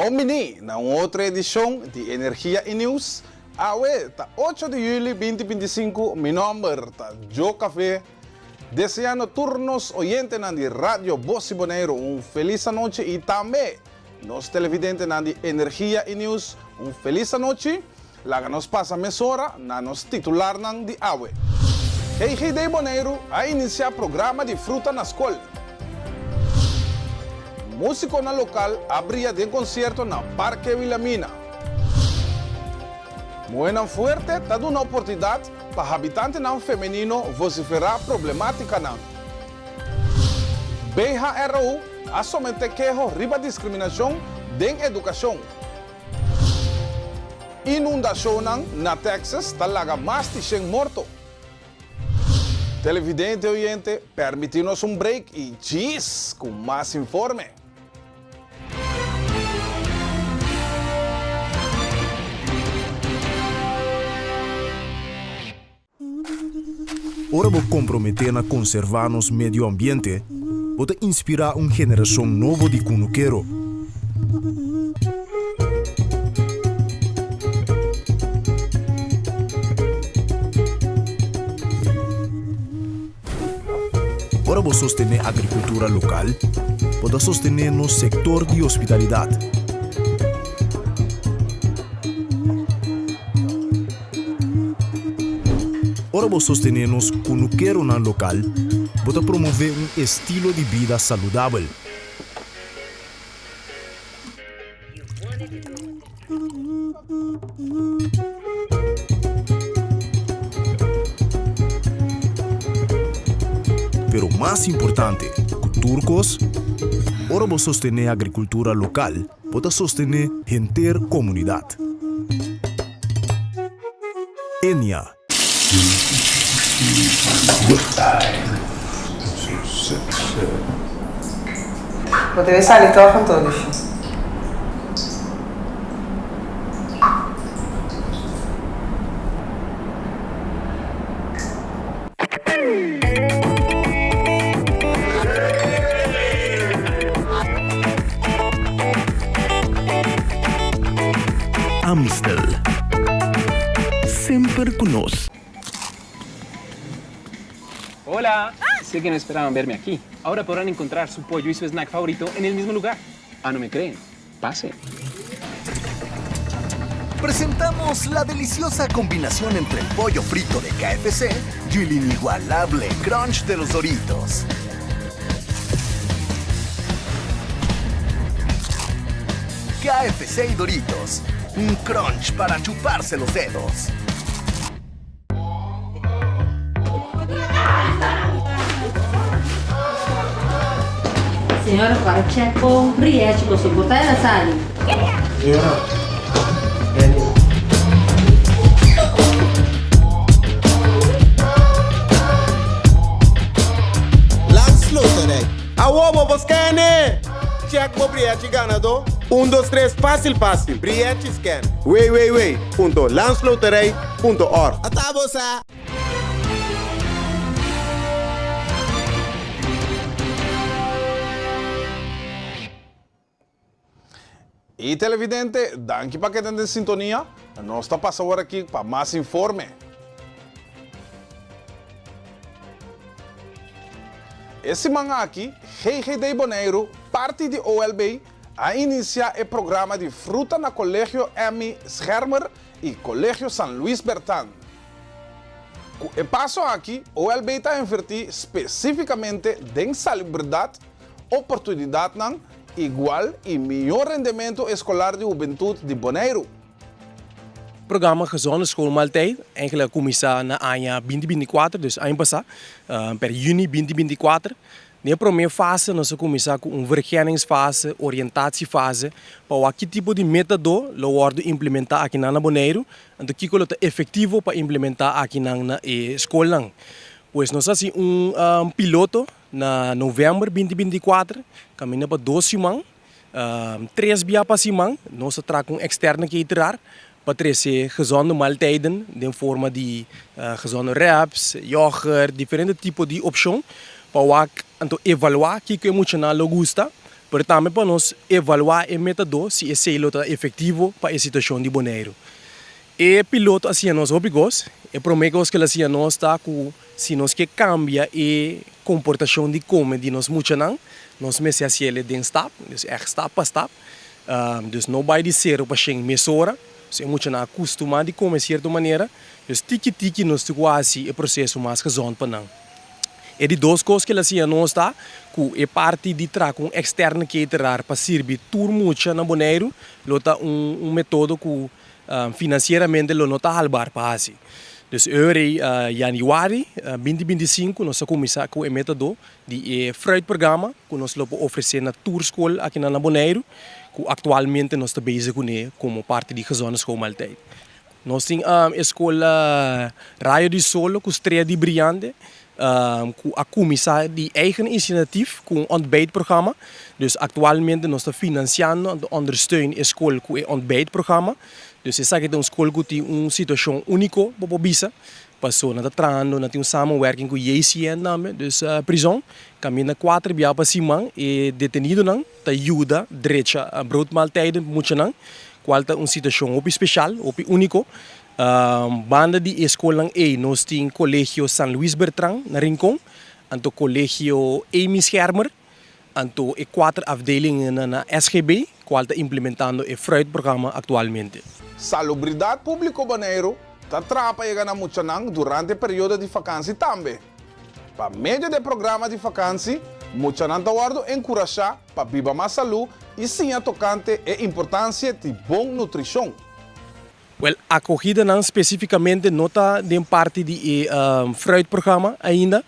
Bon bini na un otro edishon di Energia i Nieuws. Awe ta ocho di juli binti 25, mi nomber ta Joe Café. Deseando tur nos oyentenan di Radio Bos di Boneiru un felis anochi i tambe nos televidentenan di Energia i Nieuws un felis anochi. Laga nos pasa mesora na nos titularnan di awe. GGD Boneiru a inisiá programa di fruta na skol. Músikonan lokal a bria den konsierto na Parke Wilhelmina. Muhénan fuerte ta duna oportunidat pa habitantenan femenino vosiferá problemátikanan. BHRO a someté keho riba diskriminashon den edukashon. Inundashonnan na Texas ta laga mas di shen morto. Televidente oyente, permití nos un break i djis ku mas informe. Ora bo komprometé na konservá nos medio ambiente, bo ta inspirá un generashon nobo di kunukero. Ora bo sostené agrikultura lokal, bo ta sostené nos sektor di hospitalidat. Ora bo sostené nos kunukeronan lokal, bo ta promové un estilo di bida saludabel. Pero mas importante ku tur kos, ora bo sostené agrikultura lokal, bo ta sostené henter komunidat. Enia. Bo debe sali tòg anto, Lushi. Amstel. Semper cu nos. Hola! Sé que no esperaban verme aquí. Ahora podrán encontrar su pollo y su snack favorito en el mismo lugar. Ah, no me creen? Pase. Presentamos la deliciosa combinación entre el pollo frito de KFC y el inigualable crunch de los Doritos. KFC y Doritos, un crunch para chuparse los dedos. Señora para check con Rietje con su botella la sali. Señora, Benny. Landsloterij. Awo bo por scan-e! Check bo brièchi ganadó. Un dos tres fásil fásil. Brièchi scan. www.landsloterij. Punto org. Ata bo sa! Y televidente, danki pa keda den sintonia. Nos ta pasa awor aki pa mas informe. E siman aki, GGD Boneiru, parti di OLB, a inicia e programa di fruta na Colegio Emmy Schermer i Colegio San Luis Berthan. Ku e paso aki, OLB ta invertí spesífikamente den salubridat, oportunidatnan igual i mihó rendementu eskolar di hubentut di Boneiru. Programa Gezonde Schoolmaaltijd eigenlijk a kuminsá na aña binti binti kuater, dus aña pasá, per yüni binti binti kuater. Den e promé fase nos a kuminsá ku un verkenningsfase, orientatiefase, pa wak ki tipo di método lo wòrdu implementá akinan na Boneiru, anto kiko lo ta efektivo pa implementá akinan na e skolnan. Pues nos a hasi un piloto na novèmber 2024, kaminda pa dos siman, tres bia pa siman nos a traha ku un eksterne caterar pa trese gezonde maaltijden den forma di gezonde wraps, yoghurt, diferente tipo di opshon pa wak anto evaluá kiko e muchanan lo gusta. Pero tambe pa nos evaluá e método si esei lo ta efektivo pa e situashon di Boneiru. E piloto a siña nos hopi kos. E promé kos ku el a siña nos ta ku si nos ke kambia e komportashon di kome di nos muchanan, nos mester hasi el den stap, dus ègt stap pa stap. Dus no bai di sero pa shen mesora. Dus e muchanan a kustumá di kome sierto manera. Dus tiki tiki nos tin ku hasi e proseso mas gezond pa nan. E di dos kos ku el a siña nos ta ku e parti di traha ku un externe cateraar pa sirbi tur mucha na Boneiru lo ta un un metodo ku finansieramente lo no ta halbar pa hasi. Dus euri yanüari binti 25 nos a kuminsá ku e metodo di e fruitprogramma ku nos lo por ofresé na tur skol akinan na Boneiru ku aktualmente nos ta bezig kuné komo parti di Gezonde Schoolmaaltijd. Nos tin e skol Rayo di Solo ku Strea di Briante ku a kuminsá di eigen inisiatif ku un ontbijtprogramma. Dus aktualmente nos ta finansiando anto ondersteun e skol ku e ontbijtprogramma. Dus esaki ta un skol ku tin un situashon úniko bo por bisa, paso nan ta trahando, nan tin un samenwerking ku JCN tambe, dus prizòn. Kaminda kuater bia pa siman e detenidonan ta yuda drecha broodmaaltijden pa muchanan, kual ta un situashon hopi speshal, hopi úniko. Banda di e skolnan ei nos tin Kolegio San Luis Bertran na Rincon, anto Kolegio Amy Schermer, anto e kuater afdelingennan na SGB, kual ta implementando e fruitprogramma aktualmente. Salubridat Públiko Boneiru ta traha pa yega na muchanan durante periodo di fakansi tambe. Pa medio di e programa di fakansi, muchanan ta wòrdu enkurashá pa biba mas salú i siña tokante e importansia di bon nutrishon. Wèl, akohidanan spesífikamente no ta den parti di e fruitprogramma ainda.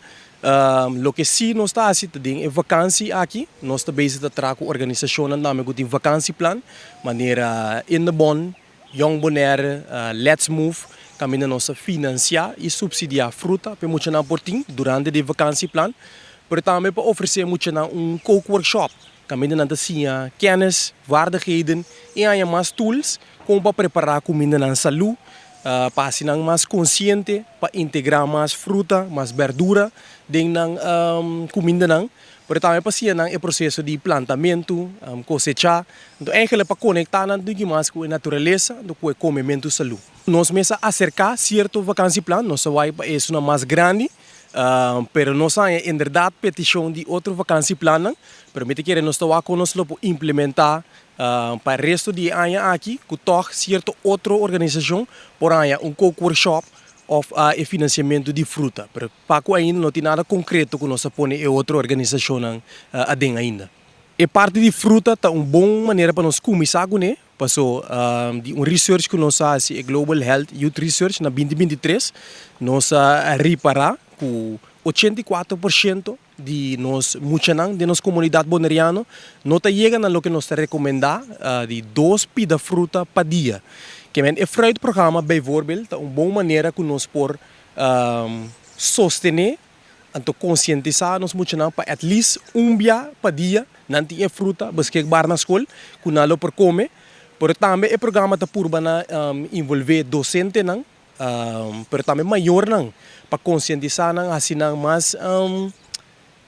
Loke sí nos ta hasi ta den e vakansi aki, nos ta bezig ta traha ku organisashonnan tambe ku tin vakansieplan, manera Indebon, Jong Bonaire, Let's Move, kaminda nos ta finansiá i supsidiá fruta pa e muchanan por tin durante di e vakansieplan, pero tambe pa ofresé e muchanan un kookworkshop kaminda nan ta siña kennis, vaardigheden i haña mas tools kon pa prepará kumindanan salú, pa hasi nan mas konsiente pa integrá mas fruta, mas bèrdura den nan kumindanan. Pero tambe pa siña nan e proseso di plantamentu, kosechá. Anto eigentlik pa konektá nan tuki mas ku e naturalesa anto ku e komementu salú. Nos mes a aserká sierto vakansieplan, nos a bai pa esunnan mas grandi, pero nos a haña inderdat petishon di otro vakansieplannan, pero mi ta kere nos ta wak kon nos lo por implementá pa e resto di e aña aki ku tòg sierto otro organisashon por haña un kookworkshop òf e finansiamentu di fruta. Pero Pa ku ainda no tin nada konkreto ku nos a pone e otro organisashonnan aden ainda. E parti di fruta ta un bon manera pa nos kuminsá kuné, paso di un research ku nos a hasi, e Global Health Youth Research na binti 23, nos a ripará ku 84% di nos muchanan den nos komunidat boneriano no ta yega na loke nos ta rekomendá di dos pida fruta pa dia. Kemen e fruitprogramma bijvoorbeeld ta un bon manera ku nos por Sostené, anto konsientisá nos muchanan pa at least un bia pa dia nan tin e fruta beskikbaar na skol ku nan lo por kome. Pero tambe e programa ta purba na involvé dosentenan, pero tambe mayornan pa konsientisá nan hasi nan mas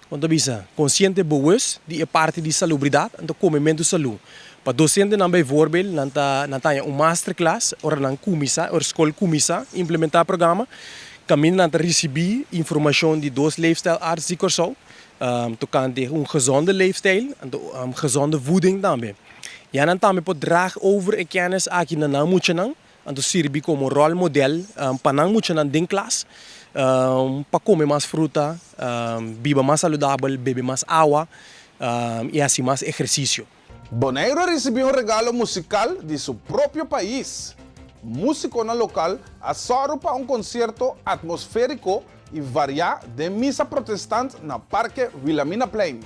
Kon ta bisa, konsiente bewust di e parti di salubridat, anto komementu salú. Pa dosentenan bijvoorbeeld, nan ta nan ta haña un masterclass ora nan kuminsá, ora skol kuminsá implementá e programa, kaminda nan ta risibí informashon di dos leefstijlarts di Kòrsou tokante un gezonde leefstijl, anto gezonde voeding tambe. Ya nan tambe por draag over e kennis aki na nan muchanan. Anto sirbi komo ròl modèl pa nan muchanan den klas pa kome mas fruta, biba mas saludabel, bebe mas awa i hasi mas ehersisio. Boneiru a risibí un regalo musikal di su propio pais. Músikonan lokal a sòru pa un konsierto atmosfériko i variá den misa protestant na Parke Wilhelminaplein.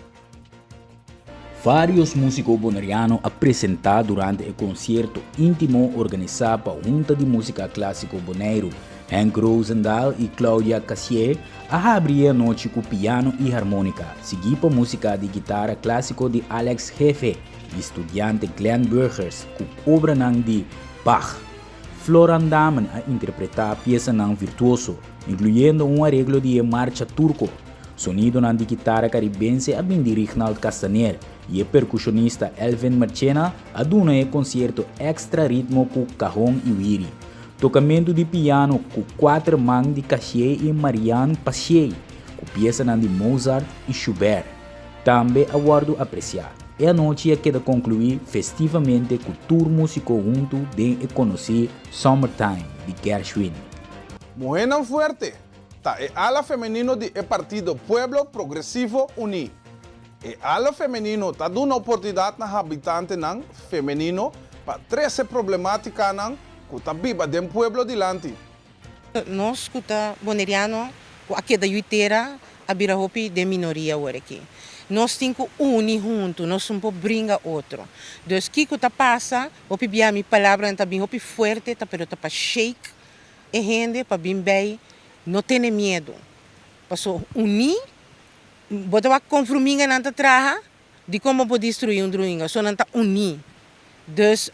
Vários músiko boneriano a presentá durante e konsierto íntimo organisá pa Hunta di Músika Klásiko Boneiru. Henk Roosendaal i Claudia Casier a habri e anochi ku piano i harmónika, siguí pa músika di gitara klásiko di Alex Hefe i studiante Glenn Burgers ku obranan di Bach. Floran Damen a interpretá piesanan virtuoso, inkluyendo un areglo di e Marcha Turko. Sonidonan di kitara karibense a bin di Rignald Castaner i e perkushonista Elvin Marchena a duna e konsierto èkstra ritmo ku kahon i wiri. Tokamentu di piano ku kuater man di Cassier i Marianne Passier ku piesanan di Mozart i Schubert tambe a wòrdu apresiá. E anochi a keda konkluí festivamente ku tur músiko huntu den e konosí Summertime di Gershwin. Muhénan Fuerte ta e ala femenino di e partido Pueblo Progresivo Uní. E ala femenino ta duna oportunidat na habitantenan femenino pa trese problemátikanan ku ta biba den pueblo dilanti. Nos ku ta boneriano ku a keda yu tera a bira hopi den minoria awor aki. Nos tin ku uni huntu, nos un por bringa otro. Dus kiko ta pasa, hopi bia mi palabranan ta bin hopi fuerte ta pero ta pa shake e hende pa bin bay no tene miedu. Paso uni Bo ta wak kon fruminganan ta traha? Dikon bo por destruí un druinga? So nan ta uní. Dus,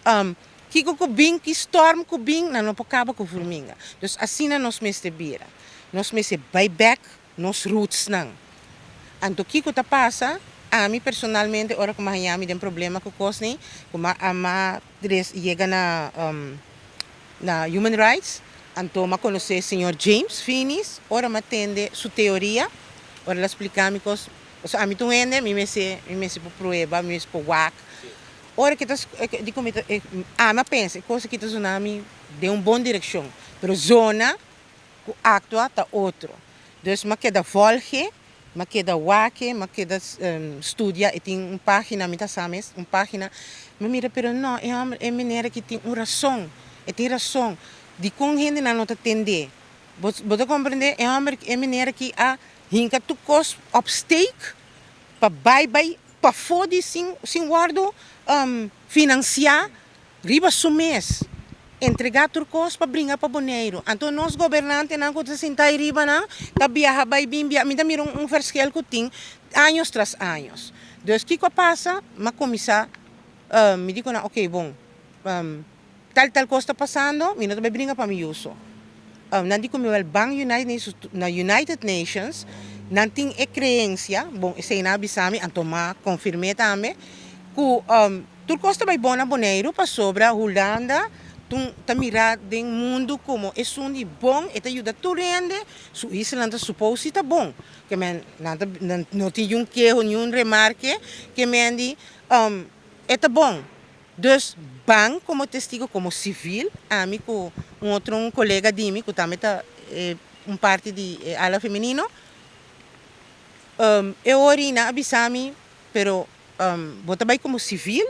kiko ku bin, ki storm ku bin, nan no por kaba ku fruminga. Dus asina nos mester bira. Nos mester bai bèk nos rootsnan. Anto kiko ta pasa? Ami personalmente ora ku mi a haña mi den problema ku kosnan, ku mi a mi a yega na na Human Rights, anto m'a konosé señor James Finis, ora m'a tende su teoria, ora el a splika mi kos, pasobra ami ta un hende, mi mester, mi mester por prueba, mi mester por wak, ora ke ta, di ku mi ta, ami a pensa e kos aki ta zona mi den un bon direkshon, pero zona ku aktua ta otro, dus m'a keda volge. M'a keda wak e, m'a keda studia, e tin un pagina, mi ta sa mes, un pagina, m'a mira pero no, e homber, e meneer aki tin un rason, e tin rason, dikon hendenan no ta tend'é? Bo bo ta komprendé? E homber, e meneer aki a hinka tur kos op stake pa bai bai pafó di sin sin wòrdu finansiá Riba su mes, entregá tur kos pa bringa pa Boneiru. Anto nos gobernantenan ku ta sintá ei riba nan ta biaha bai bin bia. Mi ta mira un verschil ku tin años tras años. Dus kiko a pasa? Mi a kuminsá, mi di ku nan, oke bon, tal tal kos ta pasando, mi no ta bai bringa pa mi yu so. Nan di ku mi wèl ban United Nations, na United Nations nan tin e kreensia, bon esei nan a bisa mi, anto mi a konfirm'é tambe, ku Tur kos ta bai bon na Boneiru pasobra Hulanda ta mira den mundu komo esun di bon, e ta yuda tur hende, su islanan ta supou si ta bon. Ke men nan ta nan no tin niun keho, niun remarke, ke men di e ta bon. Dus ban komo testigo, komo sivil, ami ku un otro un kolega di mi ku tambe ta un parti di e ala femenino, e ora nan a bisa mi pero Bo ta bai komo sivil,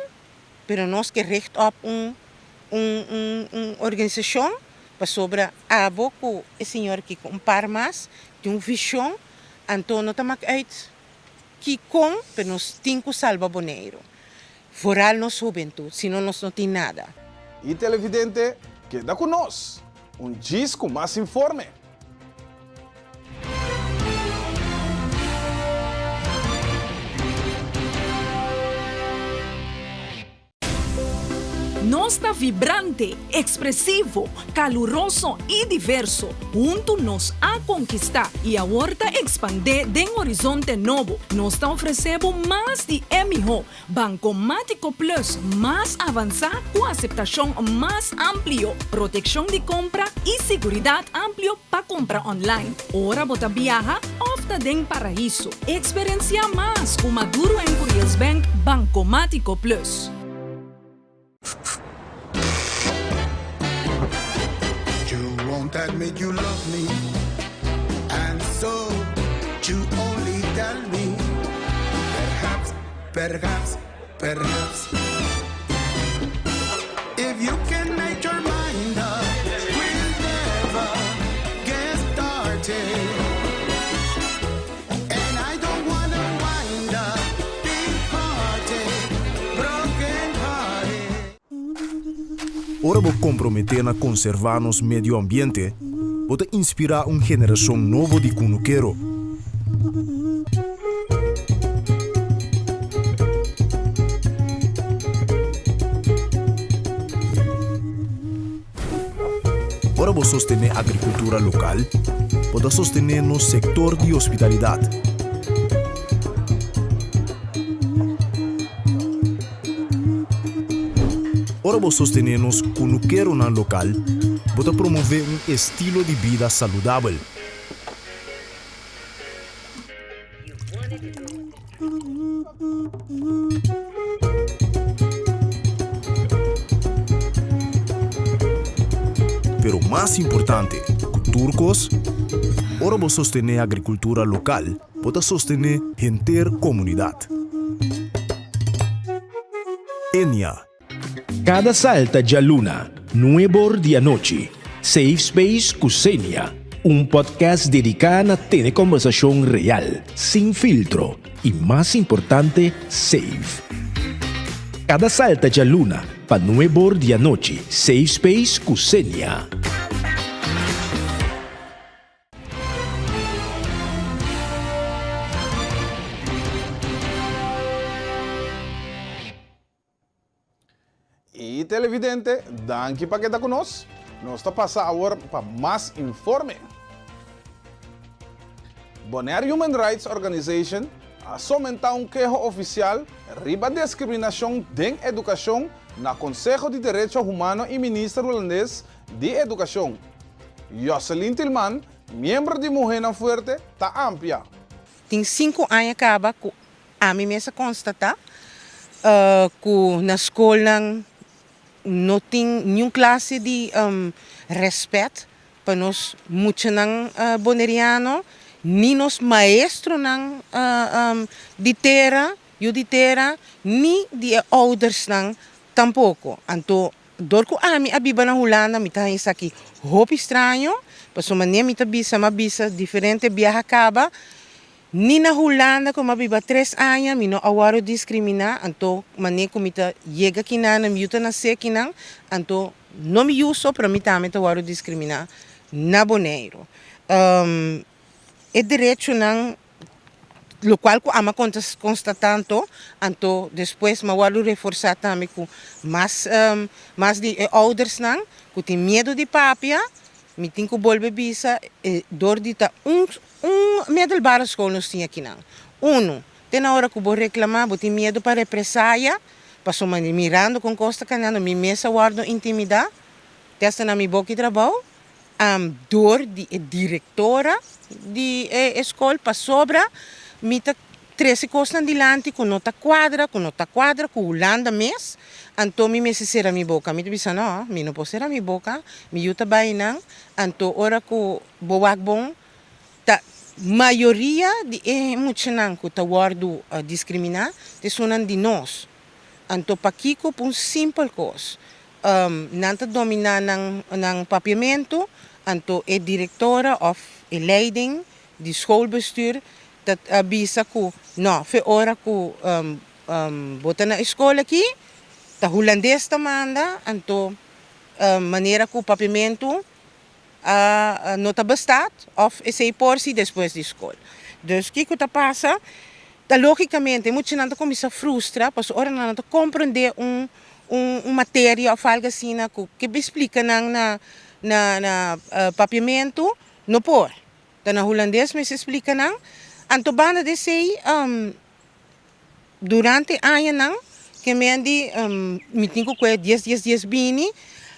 pero nos ke richt op un un un un organisashon pasobra abo ku e señor aki ku un par mas tin un vishon, anto no ta mak uit kikon, pero nos tin ku salba Boneiru, vooral nos hubentut, sino nos no tin nada. Y televidente, keda cu nos! Un djis cu mas informe. Nos ta vibrante, ekspresivo, kaluroso i diverso. Huntu nos a konkistá i awor ta ekspandé den horizonte nobo. Nos ta ofresé bo mas di e mihó. Bankomátiko Plus mas avansá ku aseptashon mas amplio, protekshon di kompra i siguridat amplio pa kompra online, ora bo ta biaha òf ta den paraiso. Eksperensiá mas ku Maduro en Curiels Bank Bankomátiko Plus. You won't admit you love me And so you only tell me Perhaps, perhaps, perhaps If you can make your mind up We'll never get started And I don't wanna wind up Big party, broken hearted Ora bo komprometé na konservá nos medio ambiente, bo ta inspirá un generashon nobo di kunukero. Ora bo sostené agrikultura lokal, bo ta sostené nos sektor di hospitalidat. Ora bo sostené nos kunukeronan lokal, bo ta promové un estilo di bida saludabel. Pero mas importante ku tur kos, ora bo sostené agrikultura lokal, bo ta sostené henter komunidat. Enia. Kada salta djaluna, nuebor di anochi, Safe Space ku Xenia, un podcast dediká na tene kòmbersashon real, sin filtro i mas importante, safe. Kada salta djaluna pa nuebor di anochi, Safe Space ku Xenia. Y televidente, danki pa keda cu nos. Nos ta pasa awor pa mas informe. Bonaire Human Rights Organization a somenta un keho oficial riba discriminacion den educacion na Conseho di Derecho Humano y Minister Hulandes di Educacion. Jocelyn Tilman, miembro di Muhénan Fuerte, ta amplia. Tin sinku aña caba cu Ami mes a constata cu na scolnan no tin niun clase di respet pa nos muchanan Boneriano, ni nos maestronan di tera, yu di tera, ni di e oudersnan tampoco. Anto dor cu ami a biba na Hulanda mi ta haña esaki hopi straño, pasobra manera mi ta bisa, mi a bisa diferente biaha caba, Ni na Hulanda ku mi a biba tres aña mi no a wòrdu diskriminá, anto manera ku mi ta yega kinan mi yu ta nasé kinan, anto no mi yu so pero mi tambe ta wòrdu diskriminá na Boneiru. E derechonan lokual ku ami a konstatá anto, anto despues mi a wòrdu reforsá tambe ku mas mas di e oudersnan ku tin miedu di papia, mi tin ku bolbe bisa dor di ta un Un middelbare school nos tin akinan. Unu, te na ora ku bo reklamá bo tin miedu pa represaya, pasobra mirando kon kos ta kanando mi mes a wòrdu intimidá, te asta na mi boki trabou, dor di e direktora di e skol pasobra mi ta trese kosnan dilanti ku no ta kuadra, ku no ta kuadra ku Hulanda mes, anto mi mester sera mi boka. Mi ta bisa no, mi no por sera mi boka, mi yu ta bai nan, anto ora ku bo wak bon Ta mayoria di e muchanan ku ta wòrdu diskriminá ta esunnan di nos. Anto pakiko pa un simpel kos? Nan ta dominá nan nan papiamentu, anto e direktora òf e leiding di schoolbestuur ta bisa ku no, fe ora ku bo ta na e skol aki ta hulandes ta manda, anto manera ku papiamentu a no ta bestaat of esey por si despues di skol. Dus kiko ta pasa? Ta logicamente e muchanan ta cuminsa frustra pasobra ora nan no ta comprende un un materia of algo asina cu ke bo splica nan na na na papiamento no por. Ta na hulandes mester splica nan. Anto banda di esey durante añanan ke men di mi tin cu coge dies dies dies bini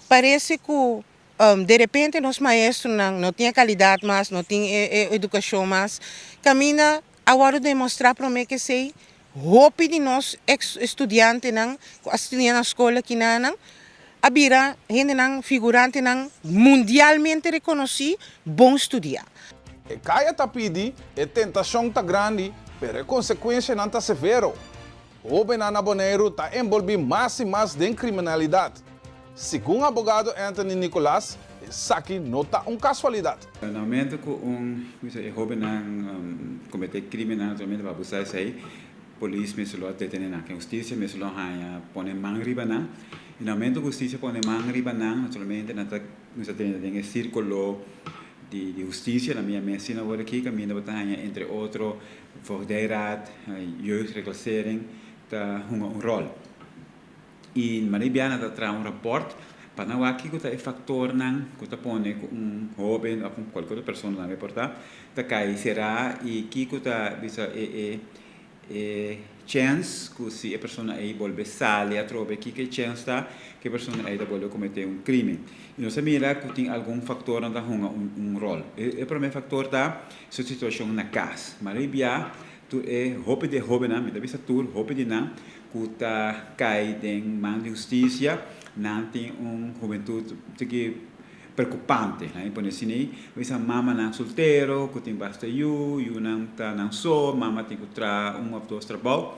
parece cu Derepente nos maestronan no tin e kalidat mas, no tin e edukashon mas. Kaminda a wòrdu demostrá promé ku esei, hopi di nos eks studiantenan ku a studia na skol akinanan a bira hendenan, figurantenan mundialmente rekonosí, bon studiá. E kaya ta pidi, e tentashon ta grandi, pero e konsekuenshanan ta severo. Hóbennan na Boneiru ta enbolbí mas i mas den kriminalidat. Segun abogado Anthony Nicolaas, esaki no ta un kasualidat. Na momento ku un e hóbennan kometé krímennan naturalmente pa abusá esei, polis mester lo a detené nan, hustisia mester lo haña pone man riba nan. I na momento ku hustisia pone man riba nan, naturalmente nan ta kuminsá drenta den e sírkulo di hustisia, na mi a mes asina awor aki kaminda bo ta haña entre otro Voogdijraad, Jeugdreclassering ta hunga un ròl. I Marie Biana ta traha un rapòrt pa nan wak kiko ta e faktornan ku ta pone ku un hóben òf un kualke otro persona tambe por ta, ta kai será i kiko ta bisa e e. e chèns ku si e persona ei bolbe sali atrobe kiko e chèns ta ku e persona ei ta bolbe kometé un krímen. I nos a mira ku tin algun faktornan ta hunga un ròl. E promé faktor ta su situashon na kas. Mayoria bia tur e hopi di e hóbennan, mi ta bisa tur, hopi di nan ku ta kai den man di hustisia, nan tin un hubentut tiki preokupante. Nan a pone asina ei, bisa mamanan soltero ku tin basta yu, yunan ta nan so, mama tin ku traha un òf dos trabou,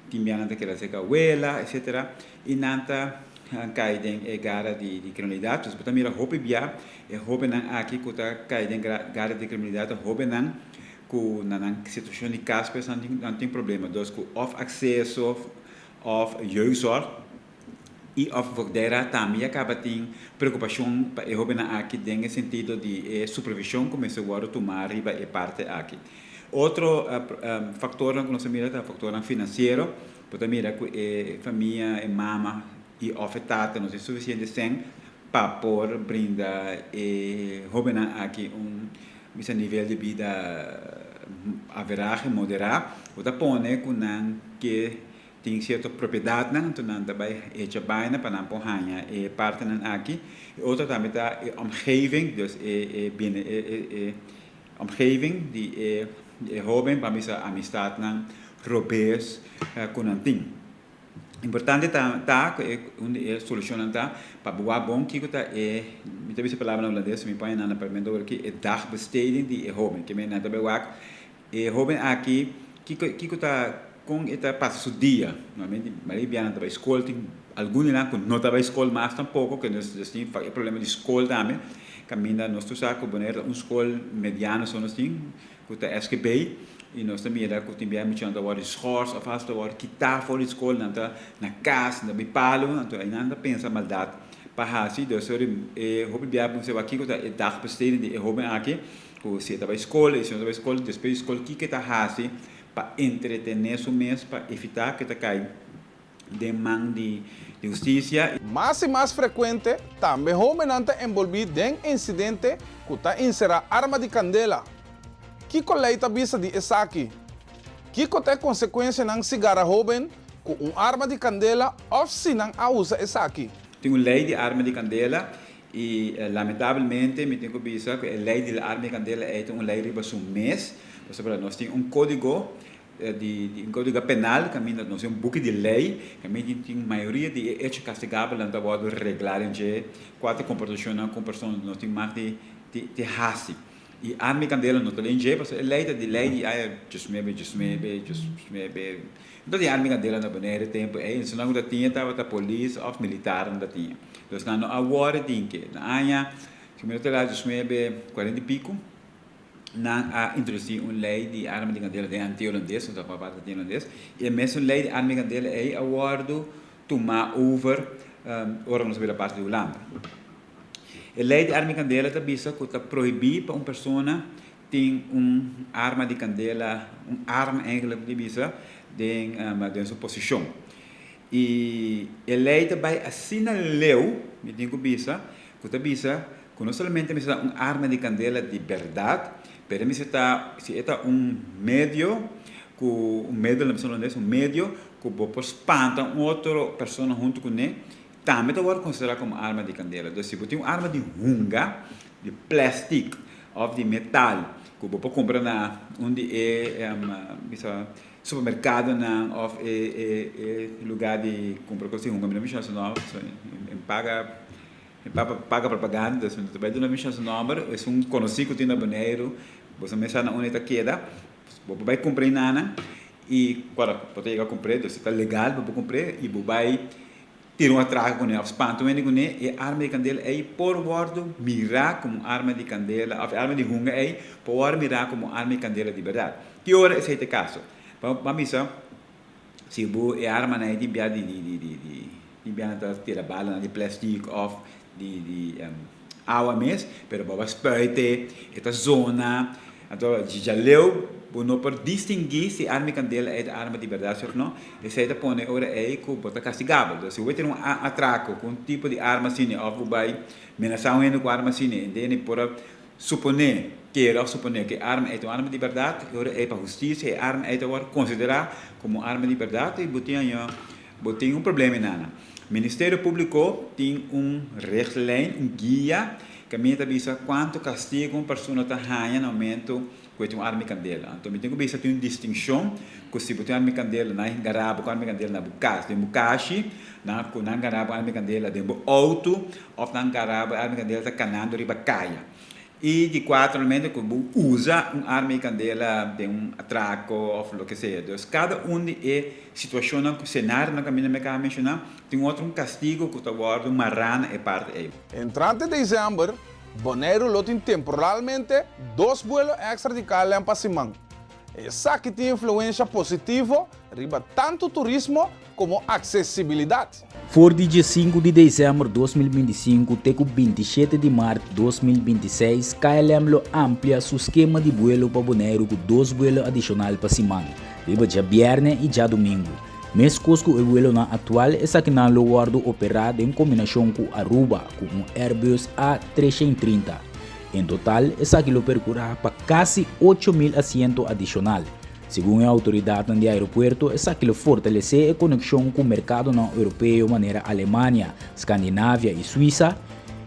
tin bia nan ta keda serka awela, etsetera, i nan ta kai den e gara di kriminalidat. Dus bo ta mira hopi bia e hóbennan aki ku ta kai den gara di kriminalidat ta hóbennan ku na nan situashon di kas pues nan tin problema. Dus ku òf akseso òf jeugdzorg i òf voogdijraad tambe ya kaba tin preokupashon pa e hóbennan aki den e sentido di e supervishon ku mester wòrdu tumá riba e parti aki. Otro faktornan ku nos a mira ta faktornan finansiero. Bo ta mira ku e famia, e mama i òf e tata no tin sufisiente sèn pa por brinda e hóbennan aki un bisa nivel di bida averahe, moderá. Bo ta pone ku nan ke Tin sierto propiedatnan, anto nan ta bai echa baina pa nan por haña e partenan aki. E otro tambe ta e omgeving, dus e e bini e e e omgeving di e e hoben, ban bisa amistatnan robes ku nan tin. Importante ta ta ku e un di e solushonnan ta pa bo wak bon kiko ta e, mi ta bisa e palabra na hulandes, mi pone nan na papiamento awor aki, e dagbesteding di e hoben. Ke men nan ta bai wak E hoben aki, kiko kiko ta kon e ta pasa su dia? Normalmente mayoria bianan ta bai skol, tin algun di nan ku no ta bai skol mas tampoko, ke nos nos tin e problema di skol tambe, kaminda nos tur sa ku Bonaire ta un skol mediano so nos tin, ku ta SGB, i nos ta mira ku tin bia muchanan ta wòrdu schors òf asta ta wòrdu kitá for di skol, nan ta na kas, nan ta bai palu, anto einan ta pensa maldat pa hasi, dus e hopi bia bo mester wak kiko ta e dagbesteding di e hoben aki. Ku si e ta bai skol i si no ta bai skol, despues di skol kiko e ta hasi pa entretené su mes pa evitá ku e ta kai den man di hustisia. Mas i mas frekuente, tambe hóbennan ta enbolbí den insidente ku ta enserá arma di kandela. Kiko lei ta bisa di esaki? Kiko ta e konsekuensianan si gara hóben ku un arma di kandela òf si nan a usa esaki? Tin un lei di arma di kandela I lamentabelmente mi tin ku bisa ku e lei di la arma di kandela ei ta un lei riba su mes, pasobra nos tin un kódigo di un kódigo penal kaminda nos tin un buki di lei kaminda tin mayoria di e echo kastigabelnan ta wòrdu reglá den dje kua ta e komportashonnan ku un persona no tin mag di di hasi. I arma di kandela no ta den dje pasobra e lei ta di lei di aña diesnuebe diesnuebe diesnuebe no ta tin arma di kandela na Bonaire e tempu ei esnan ku ta tin tabata polis òf militarnan ta tin. Dus nan no a wòrdu tin ke. Na aña, si mi no ta erá, diesnuebe kuarenta i piku, nan a introdusí un lei di arma di kandela den Antia Holandes, nos ta papia di Antia Holandes, i e mesun lei di arma di kandela ei a wòrdu tumá over ora nos a bira parti di Hulanda. E lei di arma di kandela ta bisa ku ta prohibí pa un persona tin un arma di kandela, un arma eigentlik di bisa, den den su posishon. I e lei ta bai asina leu, mi tin ku bisa, ku ta bisa ku no solamente mester ta un arma di kandela di bèrdat, pero mester ta, si e ta un medio ku, un medio la persona un medio ku bo por spanta un otro persona huntu kuné, tambe ta wòrdu konsiderá komo arma di kandela. Dus si bo tin un arma di hunga, di plèstik òf di metal ku bo por kumpra na un di e bisa Supermercadonan of e e e lugar di cumpra cos di hunga mi no menciona su nomber pasobra mi paga mi papa paga propaganda dus mi no ta bay duna menciona su nomber es un conoci cu tin na Boneiru boso mes sa na unda e ta keda bo por bay cumpra enanan y cuando bo ta yega cumpr'e dus e ta legal bo por cumpr'e y bo bay Tira un atraco kuné òf spanta un hende kuné, e arma di kandela ei por wòrdu mirá komo un arma di kandela òf e arma di hunga ei por wòrdu mirá komo un arma di kandela di bèrdat. Ki ora esei ta e kaso? Bo a bisa si bo e armanan ei tin bia di di di di tin bia nan ta tira balanan di plèstik òf di di awa mes, pero bo a spuite, e ta zona, anto djaleu bo no por distinguí si arma di kandela ei ta arma di bèrdat si òf no, esei ta pone ora ei ku bo ta kastigabel. Entonces si bo tin un atrako ku un tipo di arma asina òf bo bai menasá un hende ku arma asina, e hende por a. Suponé, kere òf suponé ku e arma ei ta un arma di bèrdat, e ora ei pa hustisia e arma ei ta wòrdu konsiderá komo un arma di bèrdat i bo tin aña bo tin un problema einan. Ministerio Públiko tin un richtlijn, un guia, kaminda ta bisa kuantu kastigu un persona ta haña na momentu ku e tin un arma di kandela. Anto mi tin ku bisa tin un distinshon ku si bo tin un arma di kandela nan gara bo ku arma di kandela na bo kas, den bo kashi, nan ku nan gara bo arma di kandela den bo outo òf nan gara bo arma di kandela ta kanando riba kaya. I di kuater elemento ku bo usa un arma di kandela den un atrako òf loke sea. Dus kada un di e situashonnan ku senarionan ku mi a menshoná tin otro un kastigu ku ta wòrdu mará na e parti ei. Entrante desèmber, Boneiru lo tin temporalmente dos buelo èkstra di KLM pa siman. Esaki tin influensha positivo riba tantu turismo komo aksesibilidat. For di diesinku di desèmber 2025 te ku 27 di mart 2026, KLM lo amplia su skema di buelo pa Boneiru ku dos buelo adishonal pa siman, riba djabièrnè i djadumingu. Meskos ku e vuelonan aktual, esakinan lo wòrdu operá den kombinashon ku Aruba ku un Airbus A 330. En total, esaki lo perkurá pa kasi 8000 asiento adishonal. Segun e outoridatnan di aeropuerto, esaki lo fortalesé e konekshon ku merkadonan europeo manera Alemania, Skandinavia i Suisa,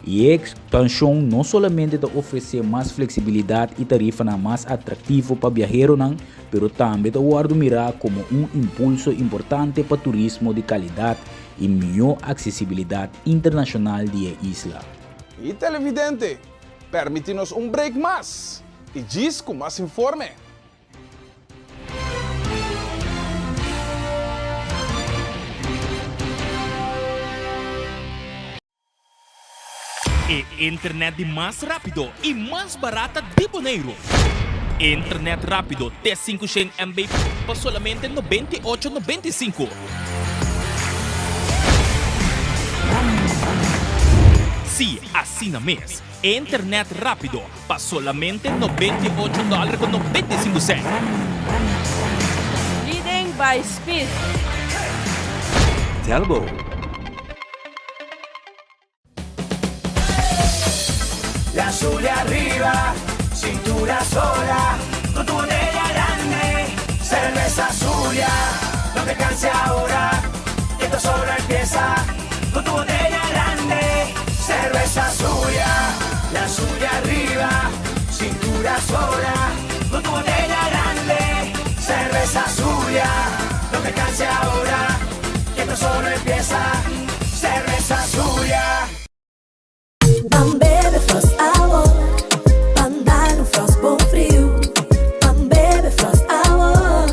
I e ekspanshon no solamente ta ofresé mas fleksibilidat i tarifanan mas atraktivo pa biaheronan, pero tambe ta wòrdu mirá komo un impulso importante pa turismo di kalidat i mihó aksesibilidat internashonal di e isla. I televidente, permití nos un break mas i djis ku mas informe. E internet di mas rápido i mas barata di Boneiru. Internet rápido te 500 MB pa solamente 98,95. Sí, asina mes. Internet rápido pa solamente 98 dòler ku 95 sènt. Leading by speed. Telbo. La Zulia arriba, cintura sola, con tu botella grande, cerveza Zulia, no te canses ahora, que esto solo empieza, con tu botella grande, cerveza Zulia, la Zulia arriba, cintura sola, con tu botella grande, cerveza Zulia, no te canses ahora, que esto solo empieza, cerveza Zulia. Ban bebe Frost awo, ban dal un Frost bon friu. Ban bebe Frost awo,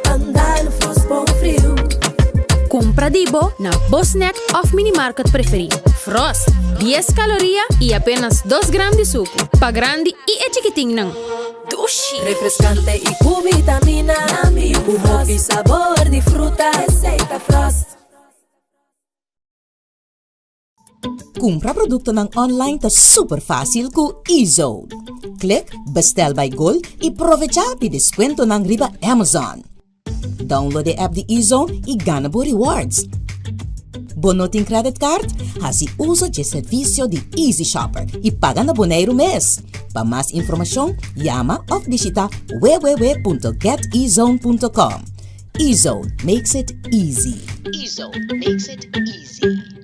ban dal un Frost bon friu. Kumpra di bo na bo snack òf minimarket preferí. Frost, dies kaloria i apenas dos gram di suku. Pa grandi i e chikitinnan. Dushi! Refrescante y cu vitamina. Cu hopi sabor di fruta. Esey ta Frost. Kumpra produktonan online ta super fásil ku eZone. Klik Bestel by Gold i provechá di deskuentonan riba Amazon. Download e app di eZone i gana bo rewards. Bo no tin credit card? Hasi uso dje servisio di Easy Shopper i paga na Boneiru mes. Pa mas informashon, yama òf bishita www.getezone.com. eZone makes it easy. eZone makes it easy.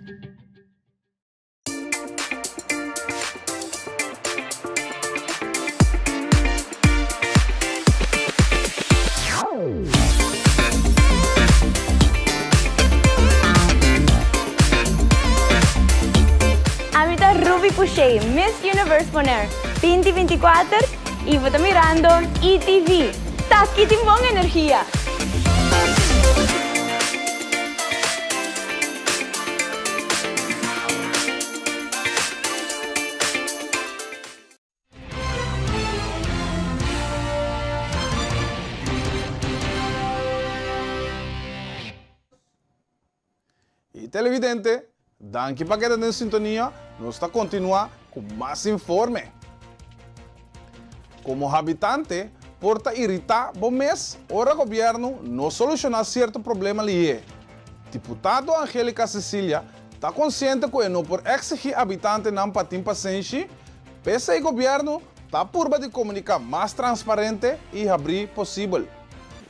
Ami ta Ruby Pouchet, Miss Universe Bonaire 2024 y bo ta mirando ETV. Taki tin bon energia! Y televidente, danki pa keda den sintonia, nos ta continua cu mas informe. Como habitante, por ta irita bo mes ora gobierno no soluciona cierto problema lihe. Diputado Anjelica Cecilia ta konsiente ku e no por eksigí abitantenan pa tin pasenshi, p'esei gobièrnu ta purba di komuniká mas transparente i habrí posibel.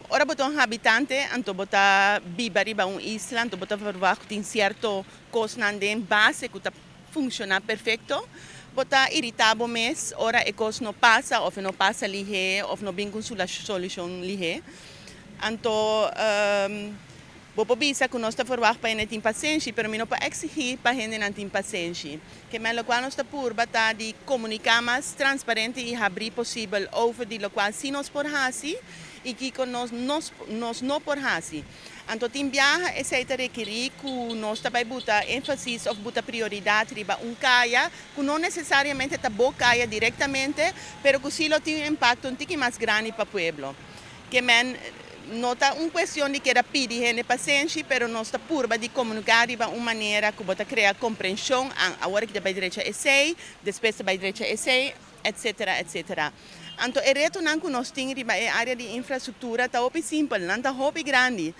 Ora bo ta un habitante, anto bo ta biba riba un isla, anto bo ta verwagt ku tin sierto kosnan den base ku ta funshoná perfekto. Bo ta iritá bo mes ora e kos no pasa òf e no pasa lihé òf no bin ku un solushon lihé. Anto bo por bisa ku nos ta verwagt pa hende tin pasenshi, pero mi no por eksigí pa hendenan tin pasenshi. Ke men lokual nos ta purba ta di komuniká mas transparente i habrí posibel over di lokual sí nos por hasi i kiko nos nos no por hasi. Anto tin biaha esei ta rekerí ku nos ta bai buta énfasis òf buta prioridat riba un kaya ku no nesesariamente ta bo kaya direktamente, pero ku sí lo tin un impakto un tiki mas grandi pa pueblo. Ke men, no ta un kuestion di keda pidi hende pasenshi, pero nos ta purba di komuniká riba un manera ku bo ta krea komprenshon, awor aki ta bai drecha esei, despues ta bai drecha esei. Etcetera, etcetera. Anto e retonan ku nos tin riba e área di infrastruktura ta hopi simpel, nan ta hopi grandi.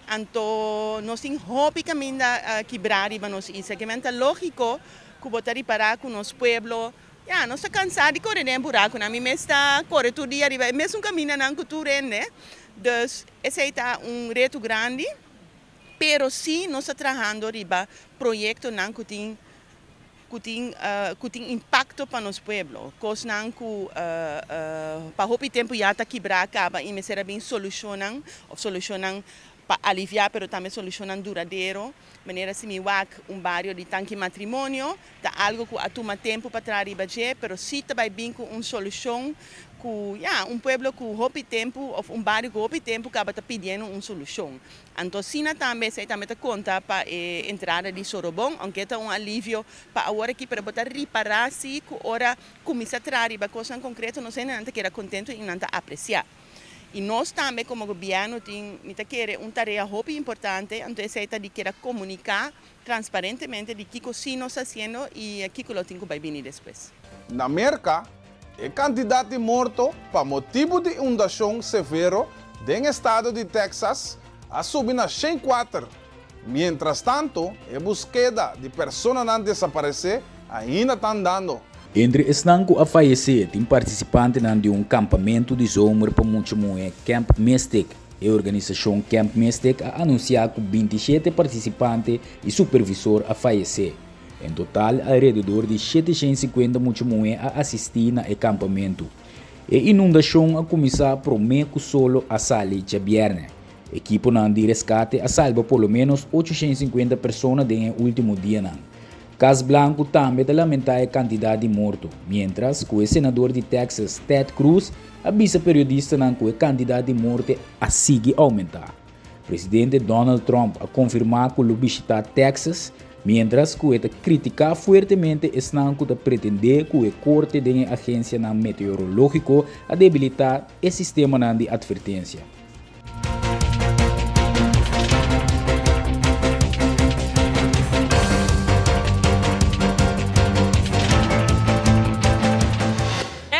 Anto nos tin hopi kaminda kibrá riba nos isla. Ke men ta lógiko ku bo ta ripará ku nos pueblo, ya, nos ta kansá di kore den e burakunan. Mi mes ta kore tur dia riba e mesun kamindanan ku tur hende. Dus esei ta un reto grandi, pero sí nos ta trahando riba proyektonan ku tin ku tin ku tin impakto pa nos pueblo, kosnan ku pa hopi tempu ya ta kibrá kaba i mester a bin solushonnan òf solushonnan pa aliviá pero tambe solushonnan duradero, manera si mi wak un bario di Tanki Matrimonio ta algu ku a tuma tempu pa traha riba dje pero si ta bai bin ku un solushon ku ya un pueblo ku hopi tempu òf un bario ku hopi tempu kaba ta pidiendo un solushon. Anto asina tambe esei tambe ta konta pa e entrada di Sorobon, ounke ta un alivio pa awor aki, pero bo ta ripará si ku ora kuminsá traha riba kosnan konkreto nos hendenan ta keda kontentu i nan ta apresiá. I nos tambe komo gobièrnu tin, mi ta kere, un tarea hopi importante, anto esei ta di keda komuniká transparentemente di kiko sí nos ta hasiendo i kiko lo tin ku bai bini despues. Na Merka, e kantidat di morto pa motibu di inundashon severo den estado di Texas a subi na 104. Mientrastanto, e buskeda di personanan desaparesé ainda ta andando. Entre esnan ku a fayesé tin partisipantenan di un kampamentu di zomer pa mucha muhé Camp Mystic. E organisashon Camp Mystic a anunsiá ku 27 partisipante i supervisor a fayesé. En total alrededor di 750 mucha muhé a asistí na e kampamentu. E inundashon a kuminsá promé ku solo a sali djabièrnè. Ekiponan di reskate a salba por lo ménos 850 persona den e último dianan. Kas Blanku tambe ta lamentá e kantidat di morto, miéntras ku e senador di Texas, Ted Cruz, a bisa periodistanan ku e kantidat di morte a sigui oumentá. Presidente Donald Trump a konfirmá ku lo bishitá Texas, miéntras ku e ta kritiká fuertemente esnan ku ta pretendé ku e korte den e agensianan meteorológiko a debilitá e sistemanan di atvertensia.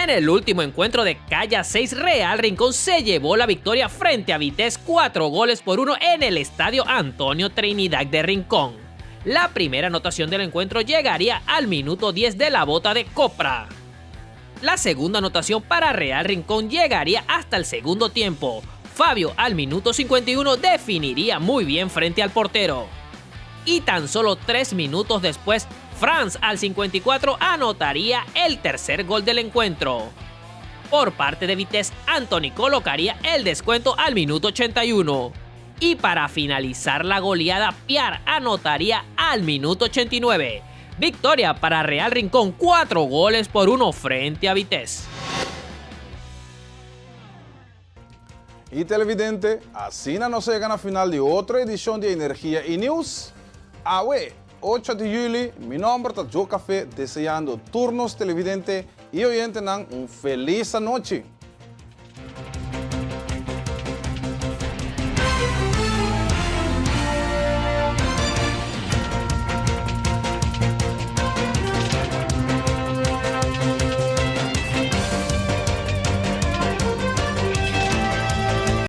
En el último encuentro de Calla 6, Real Rincón se llevó la victoria frente a Vitesse 4 goles por 1 en el estadio Antonio Trinidad de Rincón. La primera anotación del encuentro llegaría al minuto 10 de la bota de Copra. La segunda anotación para Real Rincón llegaría hasta el segundo tiempo. Fabio al minuto 51 definiría muy bien frente al portero. Y tan solo tres minutos después, Franz al 54 anotaría el tercer gol del encuentro. Por parte de Vitesse, Anthony colocaría el descuento al minuto 81. Y para finalizar la goleada, Piar anotaría al minuto 89. Victoria para Real Rincón, 4 goles por 1 frente a Vitesse. I televidente, asina nos a yega na final di otro edishon di Energia i News. Awe, 8 di yüli, mi nòmber ta Joe Café deseando tur nos televidente i oyentenan un felis anochi.